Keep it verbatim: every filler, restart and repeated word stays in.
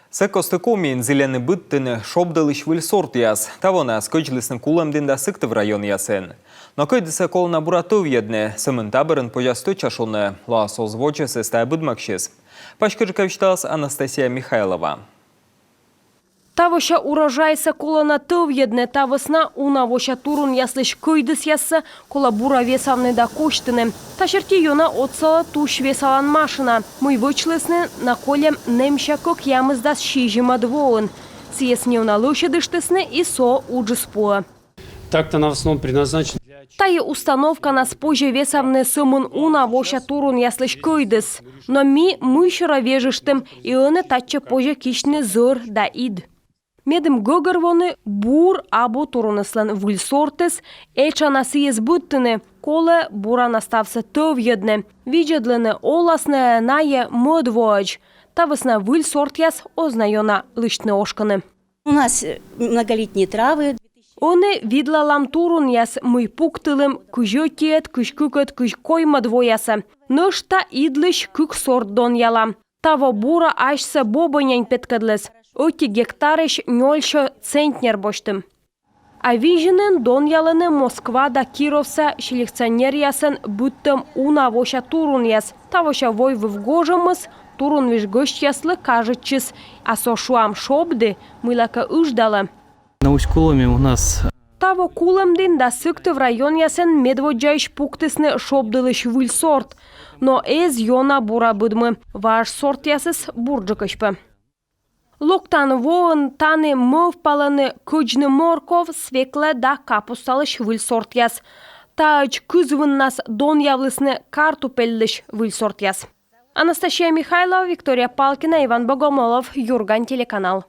Сы кості Комиын зільӧны быдтыны шобдылысь выль сортъяс. Таво найӧс кӧдзлісны Кулӧмдін да Сыктыв районъясын. Но кӧйдысӧ колӧ на бура тӧвйӧдны, сӧмын та бӧрын позяс тӧдча шуны. Лоас оз водзӧ сійӧс тайӧ быдмӧгсьыс. Паськыдджыка висьталас Анастасия Михайлова. Тавося урожайсӧ колӧ на тӧвйӧдны, та вӧсна уна вося турунъяслысь кӧйдысъяссӧ колӧ бура весавны да косьтыны. Та серти ёна отсалӧ тусь весалан машина, мый вӧчлісны на кольӧм нэмся кӧкъямысдас сизимӧд воын. Сійӧс неуна лӧсьӧдыштісны, и со уджыс пуӧ. Так-то она в основном предназначена для... Тайӧ установканас позьӧ весавны сӧмын уна вося турунъяслысь кӧйдыс. Но ми мыйсюрӧ вежыштім, и ӧні татчӧ позьӧ кисьтны зӧр да ид. Медым гӧгӧрвоны, бур абу турунъяслӧн выль сортыс, этша на сійӧс быдтыны, колӧ бура на ставсӧ тӧвйӧдны, видзӧдлыны, оласны найӧ мӧд воӧдз. Та вӧсна выль сортъяс оз на ёна лысьтны ошкыны. У нас э, многолетние травы. Ӧні видлалам турунъяс, мый пуктылім кызь ӧтиӧд, кызь кыкӧд, кызь коймӧд воясӧ. Нӧшта идлысь кык сорт донъялам. Таво бура асьсӧ бобӧнянь петкӧдліс. Ӧти гектарысь нёльсё центнер босьтім. А Визинын донъялӧны Москва да Кировса селекционеръясӧн быдтӧм уна вося турунъяс. Тавося войвыв гожӧмыс турунвиж гӧсьтъяслы кажитчис, а со, шуам, шобді, мыйлакӧ ыждалӧ. На Усть-Куломе у нас... Таво Кулӧмдін да Сыктыв районъясын медводдзаысь пуктісны шобдылысь выль сорт. Но эз ёна бура быдмы, важ сортъясыс бурджыкӧсь пӧ. Локтан воын тані мӧвпалӧны кӧдзны морков, свеклӧ да капусталысь выль сортъяс. Таӧдз кызвыннас донъявлісны картупельлысь выль сортъяс. Анастасия Михайлова, Виктория Палкина, Иван Богомолов, «Юрган» телеканал.